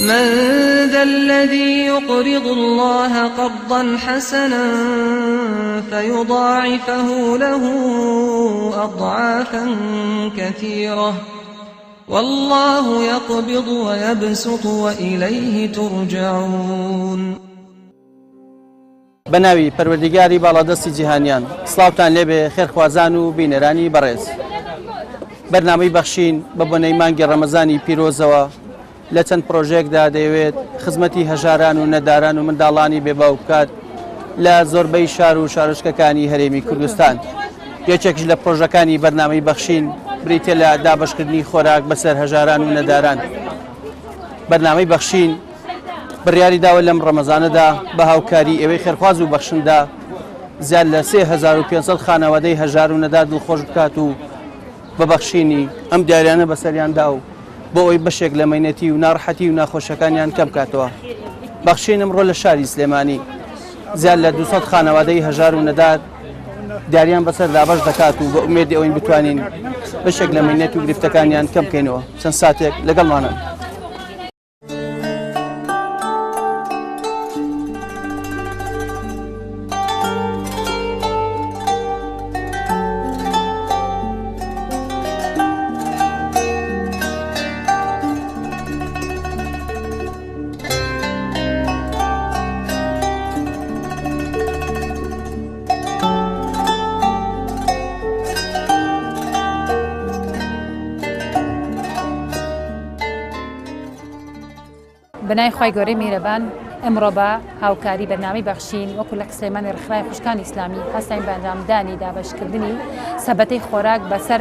من ذا الذي يقرض الله قرضا حسنا فيضاعفه له أضعافا كثيرة والله يقبض ويبسط وإليه ترجعون. بە ناوی پەروەردیگاری باڵادەستی جیهانیان سڵاوتان لێبێ خێرخوازان و بینەرانی بەڕێز. بەرنامەی بەخشین بە بۆنەی مانگی ڕەمەزانی پیرۆزەوە لە چەند پرۆژەیەکدا دەیەوێت خزمەتی هەژاران و نەداران و منداڵانی بێباو بکات لە زۆربەی شار و شارۆچکەکانی هەرێمی کوردستان. یەکێکش لە پرۆژەکانی بەرنامەی بەخشین بریتە لە دابەشکردنی خۆراک بەسەر هەژاران و نەداران. بەرنامەی بەخشین بڕیاری داوە لەم ڕەمەزانەدا بە هاوکاری ئێوەی خێرخواز و بەخشندە زیاد لە 3500 خانەوادەی هەژار و نەدار دڵخۆش بکات و بە بەخشینی ئەم دیاریانە بەسەریاندا و بۆ ئەوەی بەشێک لە مەینەتی و ناڕەحەتی و ناخۆشیەکانیان کەم بکاتەوە. بەخشین ئەمڕۆ لە شاری سلێمانی زیاد لە 200 خانەوادەی هەژار و نەدار دیاریان بەسەر دابەش دەکات و بە ئومێدی ئەوەین بتوانین بەشێک لە مەینەت و گرفتەکانیان کەم بکەینەوە. چەند ساتێک لەگەڵمانن. بەناوی خوای گەورەی میهرەبان ئەمڕۆ بە هاوکاری بەرنامەی بەخشین وەکو لە سلێمانی ڕێکخراوی خوشکانی ئیسلامی هەستاین بە ئەنجامدانی دابەشکردنی سەبەتەی خۆراک بەسەر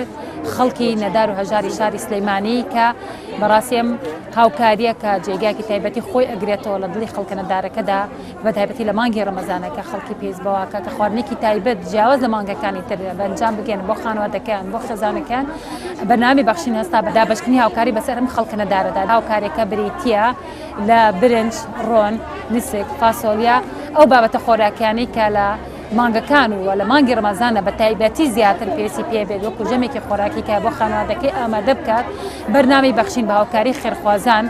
خەڵکی نەدار و هەژاری شاری سلێمانی کە بەڕاستی ئەم هاوکاریە کە جێگایەکی تایبەتی خۆی ئەگرێتەوە لە دڵی خەڵکە نەدارەکەدا بە تایبەتی لە مانگی ڕەمەزانە کە خەڵکی پێویست بەواکە کە خواردنێکی تایبەت جیاواز لە مانگەکانی تر بە ئەنجام بگەن بۆ خانەوادەکەیان بۆ خێزانەکەیان بەرنامەی بەخشین هەستا بە دابەشکردنی هاوکاری بەسەر ئەم خەڵکە نەدارەدا هاوکاریەکە بریتییە لە برنج ڕۆن نسک فاسۆلیا ئەو بابەتە خۆراکیانەی کە لە مانگەکان و لە مانگی ڕەمەزانە بە تایبەتی زیاتر پێویستی پێ بێت وەکو ژەمێکی خۆراکی کە بۆ خانەوادەکەی ئامادە بکات بەرنامەی بەخشین بە هاوکاری خێرخوازان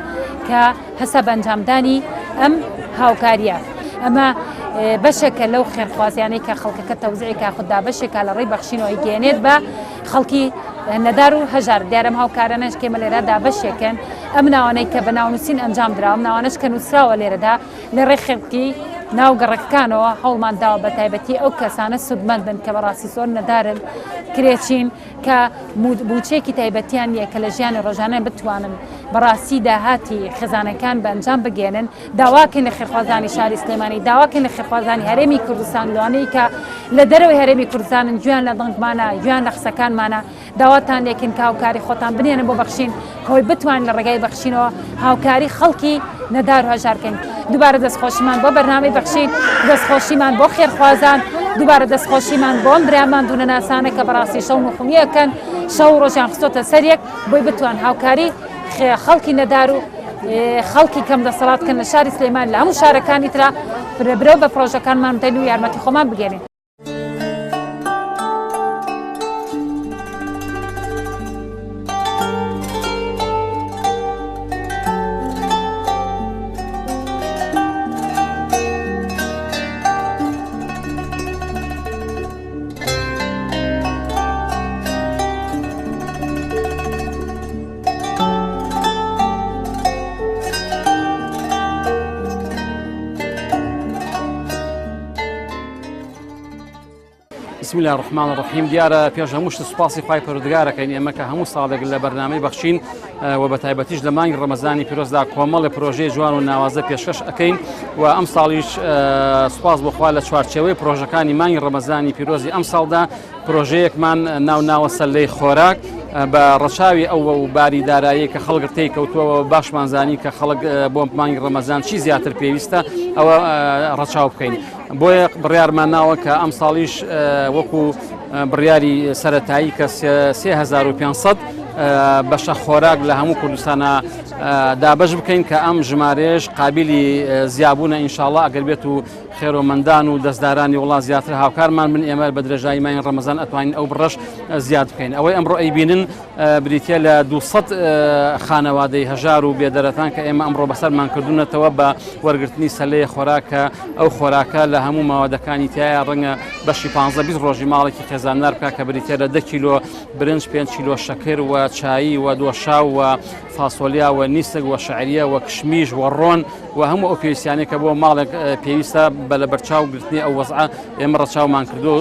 کە هەستا بە ئەنجامدانی ئەم هاوکاریە ئەمە بەشێکە لەو خێرخوازیانەی کە خەڵکەکە تەوزعی کا خود دابەشێکا لە ڕێی بەخشینەوە ئەیگەیەنێت بە خەڵکی نەدار و هەژار دیارەم هاوکارانەش کێمە لێرە دابەشێکن ئەم ناوانەی کە بە ناونووسین ئەنجام دراوە ئەم ناوانەش کە نووسراوە لێرەدا لە ڕێی خەڵکی ناو گەڕەکەکانەوە هەوڵمان داوە بە تایبەتی ئەو کەسانە سوودمەند بن کە بەڕاستی زۆر نەدارن کرێچین کە مووچەیەکی تایبەتیان نییە کە لە ژیانی ڕۆژانە بتوانن بەڕاستی داهاتی خێزانەکان بە ئەنجام بگەێنن داواکەین لە خێرخوازانی شاری سلێمانی داواکەین لە خێرخوازانی هەرێمی کوردستان لەوانەی کە لە دەرەوەی هەرێمی کوردستانن گوێیان لە دەنگمانە گوێیان لە قسەکانمانە داواتان لێکن کە هاوکاری خۆتان بنێنن بۆ بەخشین کەوەی بتوانین لە ڕێگای بەخشینەوە هاوکاری خەڵکی نەدار و هەژار بکەین دووبارە دەستخۆشیمان بۆ بەرنامەی بەخشین دەستخۆشیمان بۆ خێرخوازان دووبارە دەستخۆشیمان بۆ ئەم برا ماندوونەناسانە کە بەڕاستی شەو نوخونیەکەن شەو و ڕۆژیان خستۆتە سەر یەک بۆی بتوان هاوکاری خەڵکی نەدار و خەڵکی کەم دەسەڵات کەن لە شاری سلێمان لە هەموو شارەکانی ترا برەو بە پرۆژەکانمان بدەین و یارمەتی خۆمان بگەێنین. بسم الله الرحمن الرحیم دیارە پێش هەموو شت سوپاسی خوای پەروەردگارەکەین ئێمە کە هەموو ساڵێک لە بەرنامەی بەخشین و بە تایبەتیش لە مانگی ڕەمەزانی پیرۆزدا کۆمەڵی پرۆژەی جوان و ناوازە پێشکەش ئەەکەین و ئەم ساڵیش سوپاس بۆخوا لە چوارچێوەی پرۆژەکانی مانگی ڕەمەزانی پیرۆزی ئەم ساڵدا پرۆژەیەکمان ناو ناوە سەلەی خۆراک بە ڕەچاوی ئەوە و باری دارایی کە خەڵک تێی کەوتووە باشمان زانی کە خەڵک بۆ مانگی ڕەمەزان چی زیاتر پێویستە ئەوە ڕەچاو بکەین. بۆیە بڕیارمان ناوە کە ئەم ساڵیش وەکو بڕیاری سەتایی کە 3500 بەشە خۆراک لە هەموو کوردستانە دابش بکەین کە ئەم ژمارەیەش قابلی زیابوونە ئینشاءڵا ئەگەر بێت و خێرۆمەندان و دەستدارانی وڵات زیاتر هاوکارمان بن ئێمە بە درێژایی مانگی ڕەمەزان ئەتوانین ئەو بڕەش زیاد بکەین. ئەوەی ئەمڕۆ ئەیبینن بریتە لە 200 خانەوادەی هەژار و بێدەرەتان کە ئێمە ئەمڕۆ بەسەرمان کردوونەتەوە بە وەرگرتنی سەلەیە خۆراکە ئەو خۆراکە لە هەموو ماوەدەکانی تایە ڕەنگە بەشی 15 20 ڕۆژی ماڵێکی خێزاندار بکە کە بریتە لە 10 کیلۆ برنج 5 کیلۆ شەکر و چایی و دۆشاو و فاسۆلیا و نیسک و شعریە و کشمیش و ڕۆن و هەموو ئەو پێویستیانەی کە بۆ ماڵێک پێویستە بە لەبەرچاو گرتنی ئەو وەزعە ئێمە ڕەچاومان کردو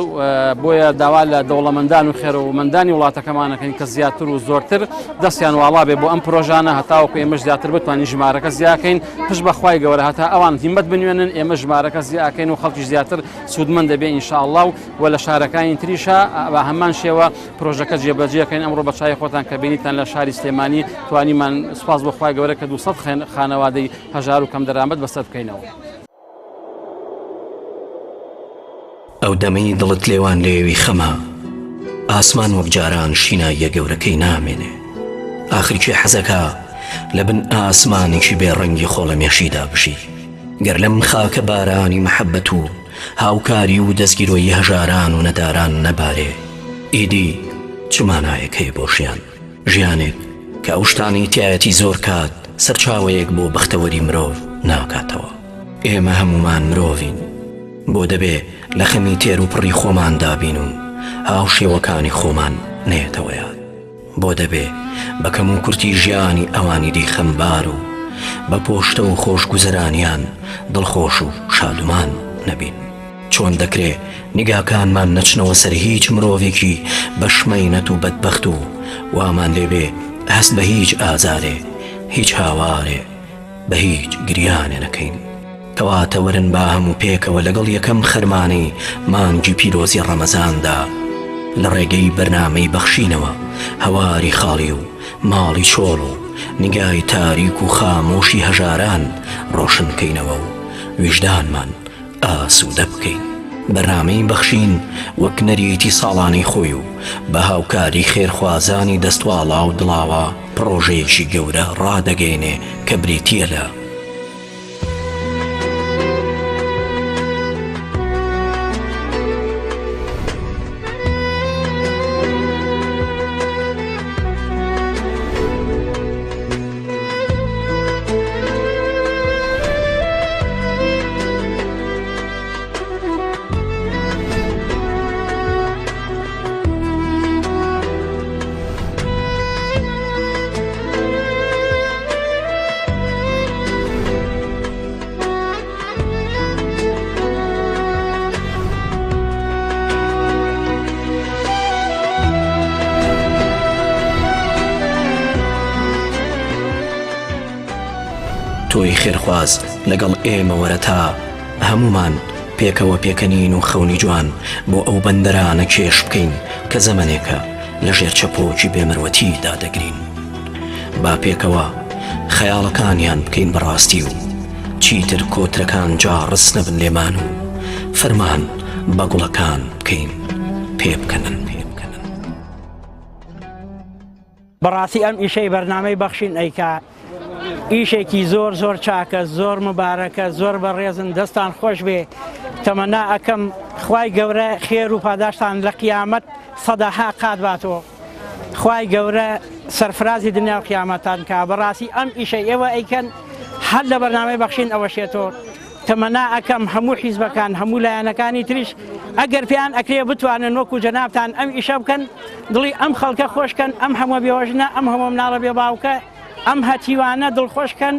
بۆیە داوا لە دەوڵەمەندان و خێرەوەمەندانی وڵاتەکەمانەکەین کە زیاتر و زۆرتر دەستیان واڵا بێ بۆ ئەم پرۆژانە هەتاوەکو ئێمەش زیاتر بتوانین ژمارەکە زیاکەین پشت بە خوای گەورە هەتا ئەوان هیمەت بنوێنن ئێمە ژمارەکە زیاکەین و خەڵکیش زیاتر سوودمەند دەبێ ئینشاءاللە و لە شارەکانی تریشا بە هەمان شێوە پرۆژەکە جێبەجێکەین. ئەمڕۆ بە چای خۆتان کە بینیتان لە شاری سلێمانی توانیمان سوپاس بۆ خوای گەورە کە 200 خانەوادەی هەژار و کەم دەرامەت بەسەر بکەینەوە. ئەو دەمەی دڵت لێوان لێوی خەمە ئاسمان وەک جاران شیناییە گەورەکەی نامێنێ ئاخر کێ حەزەکا لە بن ئاسمانێکی بێ ڕەنگی خۆڵەمێشیدا بژی گەر لەم خاکە بارانی مەحەبەت و هاوکاری و دەستگیرۆیی هەژاران و نەداران نەبارێ ئیدی چ مانایەک هەیە بۆ ژیان؟ ژیانێک کە ئەو شتانەی تیایەتی زۆر کات سەرچاوەیەک بۆ بەختەوەری مرۆڤ ناکاتەوە. ئێمە هەموومان مرۆڤین، بۆ دەبێ لە خەمی تێر و پڕی خۆماندا بین و هاوشێوەکانی خۆمان نەیەتەوە یاد؟ بۆ دەبێ بە کەموکورتی ژیانی ئەوانی دی خەمبار و بە پۆشتە و خۆشگوزەرانیان دڵخۆش و شادومان نەبین؟ چۆن دەکرێ نیگاکانمان نەچنەوە سەر هیچ مرۆڤێکی بەشمەینەت و بەدبەخت و وامان لێ بێ هەست بە هیچ ئازارێ، هیچ هاوارێ، بە هیچ گریانێ نەکەین؟ کەواتە وەرن با هەموو پێکەوە لەگەڵ یەکەم خەرمانەی مانگی پیرۆزی ڕەمەزاندا لە ڕێگەی بەرنامەی بەخشینەوە هەواری خاڵی و ماڵی چۆڵ و نیگای تاریک و خامۆشی هەژاران ڕۆشن بکەینەوە و ویژدانمان ئاسوودە بکەین. بەرنامەی بەخشین وەک نەریتی ساڵانەی خۆی و بە هاوکاری خێرخوازانی دەستواڵا و دڵاوا پڕۆژەیەکی گەورە ڕادەگەیەنێ کە بریتییە لە. تۆی خێرخواز لەگەڵ ئێمە وەرە تا هەموومان پێکەوە پێکەنین و خەونی جوان بۆ ئەو بەندەرانە کێش بکەین کە زەمەنێکە لە ژێر چەپۆکی بێمروەتی دادەگرین. با پێکەوە خەیاڵەکانیان بکەین بە ڕاستی و چیتر کۆترەکان جاڕس نەبن لێمان و فەرمان بە گوڵەکان بکەین پێبکەنن. بەڕاستی ئەم ئیشەی بەرنامەی بەخشین ئەیکا ئیشێکی زۆر زۆر چاکە زۆر مبارەکە زۆر بەڕێزن دەستان خۆش بێ تەمەنا ئەکەم خوای گەورە خێر و پاداشتان لە قیامەت سەدەها قات باتەوە خوای گەورە سەرفرازی دنیا و قیامەتان کا بەڕاستی ئەم ئیشەی ئێوە ئەیکەن هەر لە بەرنامەی بەخشین ئەوەشێتەوە تەمەنا ئەکەم هەموو حیزبەکان هەموو لایەنەکانی تریش ئەگەر پێیان ئەکرێ بتوانن وەکو جەنابتان ئەم ئیشە بکەن دڵی ئەم خەڵکە خۆشکەن ئەم هەموو بێوەژنە ئەم هەموو مناڵە بێ باوکە ئەم هەتیوانە دڵخۆشکەن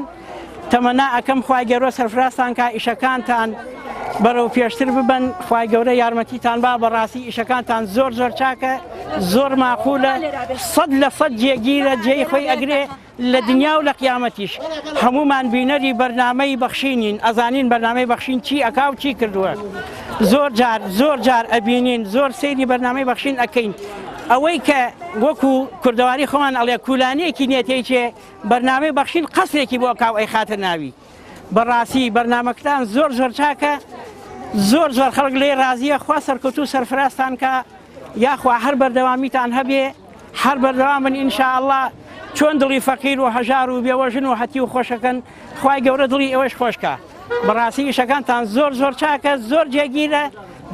تەمەنا ئەکەم خوای گەورە سەرفرازتان کا ئیشەکانتان بەرەو پێشتر ببەن خوای گەورە یارمەتیتان با بەڕاستی ئیشەکانتان زۆر زۆر چاکە زۆر ماقولە 100% جێگیرە جێی خۆی ئەگرێ لە دنیا و لە قیامەتیش هەموومان بینەری بەرنامەی بەخشینین ئەزانین بەرنامەی بەخشین چی ئەکا و چی کردووە زۆر جار زۆر جار ئەبینین زۆر سەیری بەرنامەی بەخشین ئەکەین ئەوەی کە وەکو کوردەواری خۆمان ئەڵێ کولانەیەکی نیەتەیچێ بەرنامەی بەخشین قەسرێکی بۆ ئەکا و ئەیخاتە ناوی. بەڕاستی بەرنامەکتان زۆر زۆر چاکە زۆر زۆر خەڵک لێی ڕازیە خوا سەرکەوتوو سەرفرازتان کا یاخوا هەر بەردەوامیتان هەبێ هەر بەردەوام بن ان شاء اللە چۆن دڵی فەقیر و هەژار و بێوەژن و هەتیو خۆشەکەن خوای گەورە دڵی ئێوەش خۆش کا. بەڕاستی ئیشەکانتان زۆر زۆر چاکە زۆر جێگیرە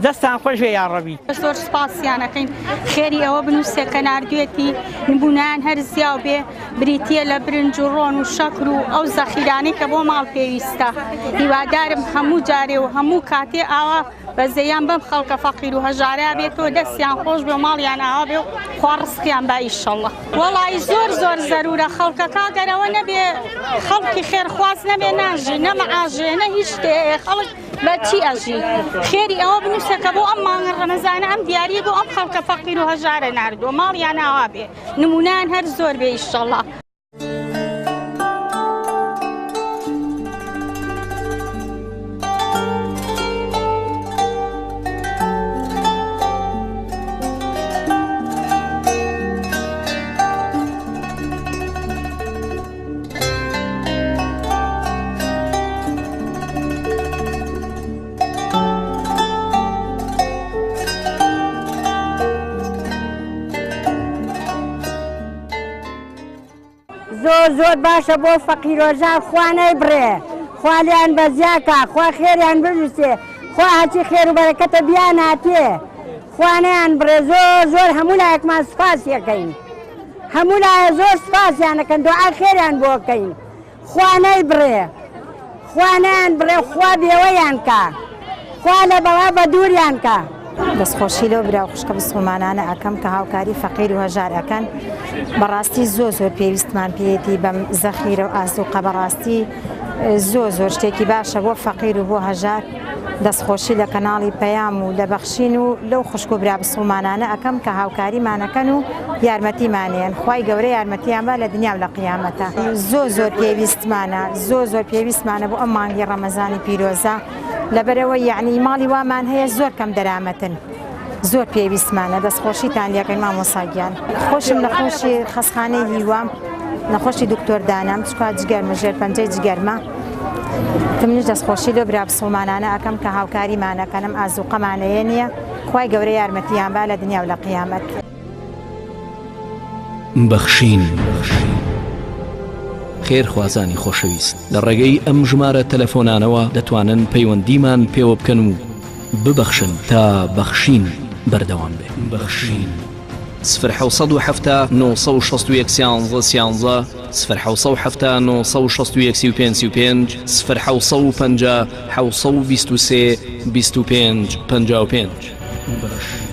دەستان خۆش بێ یاڕەبی. زۆر سوپاسیان ئەکەین خێری ئەوە بنووسێ کە ناردوێتی نمونەیان هەر زیاو بێ بریتیە لە برنج و ڕۆن و شەکر و ئەو زەخیرانەی کە بۆ ماڵ پێویستە هیوادارم هەموو جارێ و هەموو کاتێ ئاوا بەزەیان بەم خەڵکە فەقیر و هەژارە بێتەوە دەستیان خۆش بێ و ماڵیان ئاوا بێ و خوا ڕزقیان با ئیشەڵڵا. وەڵایی زۆر زۆر زەرورە خەڵکەکە گەر ئەوە نەبێ خەڵکی خێرخواز نەبێ ناژی نە مەعاژێ نە هیچ شتێ خەڵک بە چی ئەژی خێری ئەوە بنووسە کە بۆ ئەم مانگە ڕەمەزانە ئەم دیاریە بۆ ئەم خەڵکە فەقیر و هەژارە ناردووە ماڵیان ئاوا بێ نمونەیان هەر زۆر بێ ئیشەڵڵا. زۆر زۆر باشە بۆ فەقیرۆژان خوا نەیبڕێ خوا لێیان بەزیاکا خوا خێریان بنووسێ خوا هەرچی خێر و بەرەکەتە بیاناتێ خوا نەیان بڕێ زۆر زۆر هەموو لایەکمان سوپاسیەکەین هەموو لایە زۆر سوپاسیان ئەکەن دوعای خێریان بۆ ئەکەین خوا نەیبڕێ خوا نەیان بڕێ خوا بێوەیان کا خوا لە بەڵا بە دووریان کا. دەستخۆشی لەو برا و خوشکە بسوڵمانانە ئەکەم کە هاوکاری فەقیر و هەژار ئەکەن بەڕاستی زۆر زۆر پێویستمان پێیەتی بەم زەخیرە و ئازوقە بەڕاستی زۆر زۆر شتێکی باشە بۆ فەقیر و بۆ هەژار دەستخۆشی لە کەناڵی پەیام و لە بەخشین و لەو خوشک و برا بسوڵمانانە ئەکەم کە هاوکاریمانەکەن و یارمەتیمانێن خوای گەورە یارمەتیان با لە دنیا و لە قیامەتە زۆر زۆر پێویستمانە زۆر زۆر پێویستمانە بۆ ئەم مانگی ڕەمەزانی پیرۆزە لەبەرئەوەی یەعنی ماڵی وامان هەیە زۆر کەم دەرامەتن زۆر پێویستمانە دەستخۆشیتان لێکەین مامۆسا گیان خۆشم نەخۆشی خەسخانەی هیوام نەخۆشی دکتۆر دانام چکا جگەرمە ژێر پەنجەی جگەرمە تمنیش دەستخۆشی لەو برا بسڵمانانە ئەکەم کە هاوکاریمانەکەنم ئازوقەمانەیە نییە خوای گەورە یارمەتیان با لە دنیا و لە قیامەت. بەخشین. خێرخوازانی خۆشەویست لە ڕێگەی ئەم ژمارە تەلەفۆنانەوە دەتوانن پەیوەندیمان پێوە بکەن و ببەخشن تا بەخشین بەردەوام بێ. بەخشین. سفر 770 961 سیانزە سیانزە سفر 770 961 35 35 سفر 750 723 25 55. بەخشین.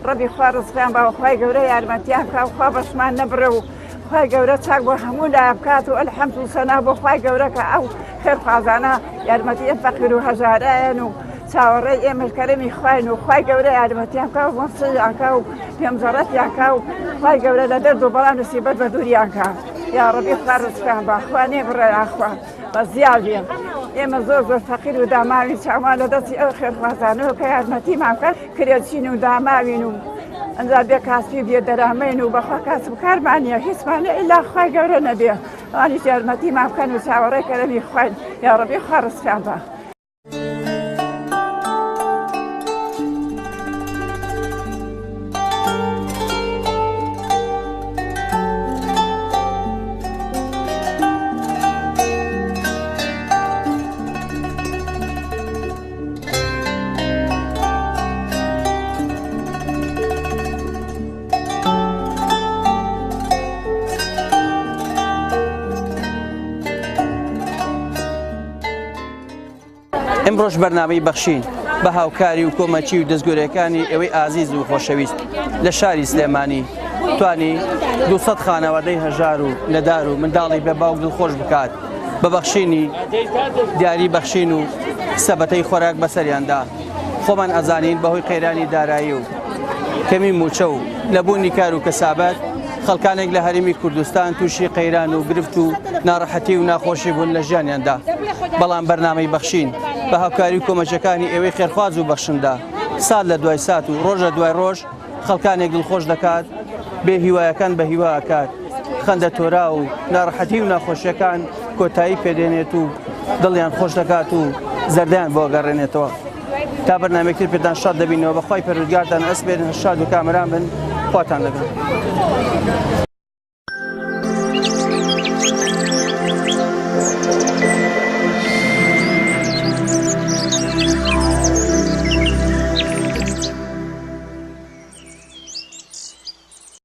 ڕەبی خوا ڕزقیان با و خوای گەورە یارمەتیان بکا و خوا بەشمان نەبڕێ و خوای گەورە چاک بۆ هەموو لایە بکات و الحمد و سەنا بۆ خوای گەورە کە ئەو خێرخوازانە یارمەتی ئەم فەقیر و هەژارایەن و چاوەڕێی ئێمەش کەرەمی خواین و خوای گەورە یارمەتیان بکا و مەسیان کا و پێمزەڕەتیان کا و خوای گەورە لە دەرد و بەڵا نسیبەت بە دووریان کا یا ڕەبی خوا ڕزقیان با خوا نەیبڕێ یاخوا. بەزیادی ئێمە زۆر زۆر فەقیر و داماوین چاومان لە دەستی ئەو خێرخوازانەوە کە یارمەتیمان بکەن کرێچین و داماوین و ئەنجا بێ کاسپی بێ دەرامەین و بەخوا کاسب کارمان نییە هیچمان نییە ئیلا خوای گەورە نەبێ ئەوانیش یارمەتیمان بکەن و چاوەڕێی کەرەمی خواین یاڕەبی خوا ڕزقیان با. ئمڕۆش بەرنامەی بەخشین بە هاوکاری و کۆمەکی و دەستگۆرەکانی ئێوەی ئازیز و خۆشەویست لە شاری سلێمانی توانی 200 خانەوادەی هەژار و نەدار و منداڵی بێ باوک دڵخۆش بکات بە بەخشینی دیاری بەخشین و سەبەتەی خۆراک بەسەریاندا خۆمان ئەزانین بەهۆی قەیرانی دارایی و کەمی موچە و نەبوونی کار و کەسابەت خەڵکانێک لە هەرێمی کوردستان تووشی قەیران و گرفت و ناڕەحەتی و ناخۆشی بوون لە ژیانیاندا بەڵام بەرنامەی بەخشین بە هاوکاری و کۆمەکەکانی ئێوەی خێرخواز و بەخشندە سات لە دوای سات و ڕۆژ لە دوای ڕۆژ خەڵکانێک دڵخۆش دەکات بێ هیوایەکان بە هیوا ئەکات خەندە تۆرا و ناڕەحەتی و ناخۆشیەکان کۆتایی پێدێنێت و دڵیان خۆش دەکات و زەردەیان بۆ گەڕێنێتەوە تا بەرنامەیەکی تر پێتان شاد دەبینەوە بەخوای پەروەردگارتان ئەسپێرن هەر شاد و کامەران بن خواتان لەگەڵ.